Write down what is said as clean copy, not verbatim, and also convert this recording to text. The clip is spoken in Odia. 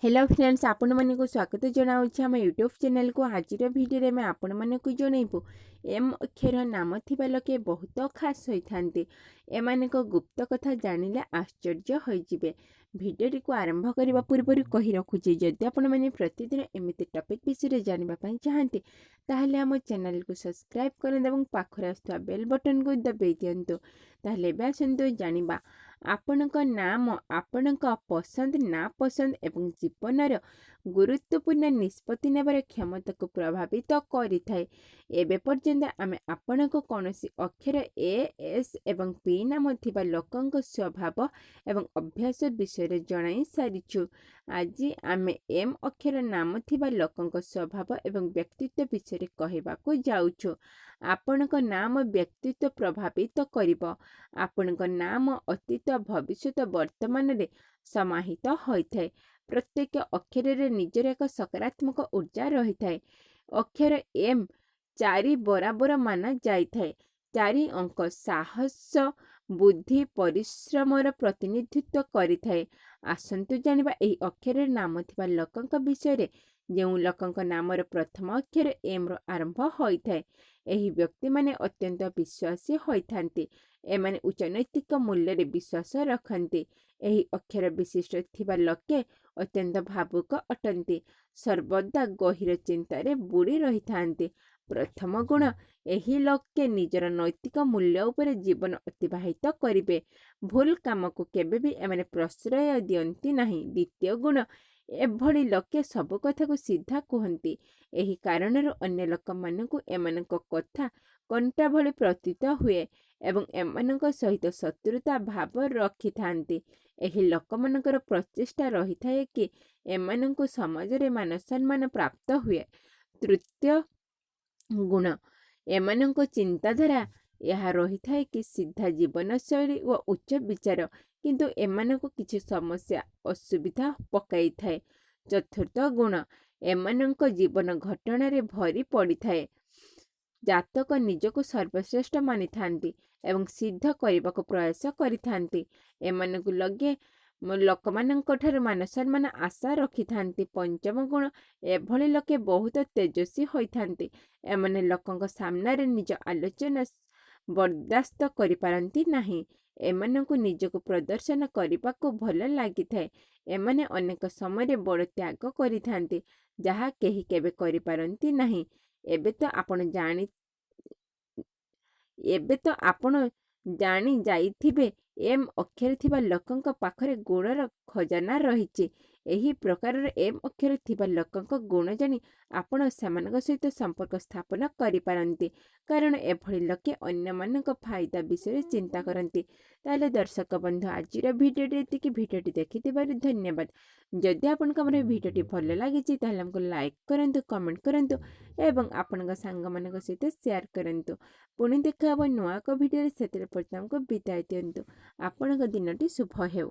ହ୍ୟାଲୋ ଫ୍ରେଣ୍ଡସ୍, ଆପଣମାନଙ୍କୁ ସ୍ୱାଗତ ଜଣାଉଛି ଆମ ୟୁଟ୍ୟୁବ୍ ଚ୍ୟାନେଲକୁ। ଆଜିର ଭିଡ଼ିଓରେ ଆମେ ଆପଣମାନଙ୍କୁ ଜଣାଇବୁ, ଏମ୍ ଅକ୍ଷର ନାମ ଥିବା ଲୋକେ ବହୁତ ଖାସ୍ ହୋଇଥାନ୍ତି। ଏମାନଙ୍କ ଗୁପ୍ତ କଥା ଜାଣିଲେ ଆଶ୍ଚର୍ଯ୍ୟ ହୋଇଯିବେ। ଭିଡ଼ିଓଟିକୁ ଆରମ୍ଭ କରିବା ପୂର୍ବରୁ କହି ରଖୁଛି, ଯଦି ଆପଣମାନେ ପ୍ରତିଦିନ ଏମିତି ଟପିକ୍ ବିଷୟରେ ଜାଣିବା ପାଇଁ ଚାହାନ୍ତି, ତାହେଲେ ଆମ ଚ୍ୟାନେଲକୁ ସବସ୍କ୍ରାଇବ୍ କରନ୍ତୁ ଏବଂ ପାଖରେ ଆସୁଥିବା ବେଲ୍ ବଟନ୍କୁ ଦବାଇ ଦିଅନ୍ତୁ। ତାହେଲେ ଏବେ ଆସନ୍ତୁ ଜାଣିବା, ଆପଣଙ୍କ ନାମ ଆପଣଙ୍କ ପସନ୍ଦ, ନାପସନ୍ଦ ଏବଂ ଜୀବନର ଗୁରୁତ୍ୱପୂର୍ଣ୍ଣ ନିଷ୍ପତ୍ତି ନେବାର କ୍ଷମତାକୁ ପ୍ରଭାବିତ କରିଥାଏ। ଏବେ ପର୍ଯ୍ୟନ୍ତ ଆମେ ଆପଣଙ୍କୁ କୌଣସି ଅକ୍ଷର ଏ, ଏସ୍ ଏବଂ ପି ନାମ ଥିବା ଲୋକଙ୍କ ସ୍ୱଭାବ ଏବଂ ଅଭ୍ୟାସ ବିଷୟରେ ଜଣାଇ ସାରିଛୁ। ଆଜି ଆମେ ଏମ୍ ଅକ୍ଷର ନାମ ଥିବା ଲୋକଙ୍କ ସ୍ୱଭାବ ଏବଂ ବ୍ୟକ୍ତିତ୍ୱ ବିଷୟରେ କହିବାକୁ ଯାଉଛୁ। ଆପଣଙ୍କ ନାମ ବ୍ୟକ୍ତିତ୍ୱ ପ୍ରଭାବିତ କରିବ। ଆପଣଙ୍କ ନାମ ଅତୀତ, ଭବିଷ୍ୟତ, ବର୍ତ୍ତମାନରେ ସମାହିତ ହୋଇଥାଏ। ପ୍ରତ୍ୟେକ ଅକ୍ଷରରେ ନିଜର ଏକ ସକାରାତ୍ମକ ଉର୍ଜା ରହିଥାଏ। ଅକ୍ଷର ଏମ୍ 4 ବରାବର ମାନା ଯାଇଥାଏ। 4 ଅଙ୍କ ସାହସ, ବୁଦ୍ଧି, ପରିଶ୍ରମର ପ୍ରତିନିଧିତ୍ୱ କରିଥାଏ। ଆସନ୍ତୁ ଜାଣିବା ଏହି ଅକ୍ଷରରେ ନାମ ଥିବା ଲୋକଙ୍କ ବିଷୟରେ। ଯେଉଁ ଲୋକଙ୍କ ନାମର ପ୍ରଥମ ଅକ୍ଷର ଏମ୍ର ଆରମ୍ଭ ହୋଇଥାଏ, ଏହି ବ୍ୟକ୍ତିମାନେ ଅତ୍ୟନ୍ତ ବିଶ୍ୱାସୀ ହୋଇଥାନ୍ତି। ଏମାନେ ଉଚ୍ଚ ନୈତିକ ମୂଲ୍ୟରେ ବିଶ୍ୱାସ ରଖନ୍ତି। ଏହି ଅକ୍ଷର ବିଶିଷ୍ଟ ଥିବା ଲୋକେ ଅତ୍ୟନ୍ତ ଭାବୁକ ଅଟନ୍ତି। ସର୍ବଦା ଗହୀର ଚିନ୍ତାରେ ବୁଡ଼ି ରହିଥାନ୍ତି। ପ୍ରଥମ ଗୁଣ, ଏହି ଲୋକେ ନିଜର ନୈତିକ ମୂଲ୍ୟ ଉପରେ ଜୀବନ ଅତିବାହିତ କରିବେ। ଭୁଲ କାମକୁ କେବେ ବି ଏମାନେ ପ୍ରଶ୍ରୟ ଦିଅନ୍ତି ନାହିଁ। ଦ୍ୱିତୀୟ ଗୁଣ, ଏଭଳି ଲୋକେ ସବୁ କଥାକୁ ସିଧା କୁହନ୍ତି। ଏହି କାରଣରୁ ଅନ୍ୟ ଲୋକମାନଙ୍କୁ ଏମାନଙ୍କ କଥା କଣ୍ଟା ଭଳି ପ୍ରତୀତ ହୁଏ ଏବଂ ଏମାନଙ୍କ ସହିତ ଶତ୍ରୁତା ଭାବ ରଖିଥାନ୍ତି। ଏହି ଲୋକମାନଙ୍କର ପ୍ରଚେଷ୍ଟା ରହିଥାଏ କି ଏମାନଙ୍କୁ ସମାଜରେ ମାନସମ୍ମାନ ପ୍ରାପ୍ତ ହୁଏ। ତୃତୀୟ ଗୁଣ, ଏମାନଙ୍କ ଚିନ୍ତାଧାରା ଏହା ରହିଥାଏ କି ସିଧା ଜୀବନଶୈଳୀ ଓ ଉଚ୍ଚ ବିଚାର, କିନ୍ତୁ ଏମାନଙ୍କୁ କିଛି ସମସ୍ୟା ଅସୁବିଧା ପକାଇଥାଏ। ଚତୁର୍ଥ ଗୁଣ, ଏମାନଙ୍କ ଜୀବନ ଘଟଣାରେ ଭରି ପଡ଼ିଥାଏ। ଜାତକ ନିଜକୁ ସର୍ବଶ୍ରେଷ୍ଠ ମାନିଥାନ୍ତି ଏବଂ ସିଦ୍ଧ କରିବାକୁ ପ୍ରୟାସ କରିଥାନ୍ତି। ଏମାନଙ୍କୁ ଲଗେ ଲୋକମାନଙ୍କ ଠାରୁ ମାନସମ୍ମାନ ଆଶା ରଖିଥାନ୍ତି। ପଞ୍ଚମ ଗୁଣ, ଏଭଳି ଲୋକେ ବହୁତ ତେଜସ୍ୱୀ ହୋଇଥାନ୍ତି। ଏମାନେ ଲୋକଙ୍କ ସାମ୍ନାରେ ନିଜ ଆଲୋଚନା ବରଦାସ୍ତ କରିପାରନ୍ତି ନାହିଁ। ଏମାନଙ୍କୁ ନିଜକୁ ପ୍ରଦର୍ଶନ କରିବାକୁ ଭଲ ଲାଗିଥାଏ। ଏମାନେ ଅନେକ ସମୟରେ ବଡ଼ ତ୍ୟାଗ କରିଥାନ୍ତି, ଯାହା କେହି କେବେ କରିପାରନ୍ତି ନାହିଁ। ଏବେ ତ ଆପଣ ଜାଣି ଯାଇଥିବେ, ଏମ୍ ଅକ୍ଷର ଥିବା ଲୋକଙ୍କ ପାଖରେ ଗୁଣର ଖଜାନା ରହିଛି। ଏହି ପ୍ରକାରର ଏମ୍ ଅକ୍ଷର ଥିବା ଲୋକଙ୍କ ଗୁଣ ଜାଣି ଆପଣ ସେମାନଙ୍କ ସହିତ ସମ୍ପର୍କ ସ୍ଥାପନ କରିପାରନ୍ତି, କାରଣ ଏଭଳି ଲୋକେ ଅନ୍ୟମାନଙ୍କ ଫାଇଦା ବିଷୟରେ ଚିନ୍ତା କରନ୍ତି। ତାହେଲେ ଦର୍ଶକ ବନ୍ଧୁ, ଆଜିର ଭିଡ଼ିଓଟି ଏତିକି। ଭିଡ଼ିଓଟି ଦେଖିଥିବାରୁ ଧନ୍ୟବାଦ। ଯଦି ଆପଣଙ୍କୁ ଆମର ଭିଡ଼ିଓଟି ଭଲ ଲାଗିଛି, ତାହେଲେ ଆମକୁ ଲାଇକ୍ କରନ୍ତୁ, କମେଣ୍ଟ କରନ୍ତୁ ଏବଂ ଆପଣଙ୍କ ସାଙ୍ଗମାନଙ୍କ ସହିତ ସେୟାର କରନ୍ତୁ। ପୁଣି ଦେଖା ହେବ ନୂଆ ଏକ ଭିଡ଼ିଓରେ। ସେଥିରେ ପର୍ଯ୍ୟନ୍ତ ଆମକୁ ବିଦାୟ ଦିଅନ୍ତୁ। ଆପଣଙ୍କ ଦିନଟି ଶୁଭ ହେଉ।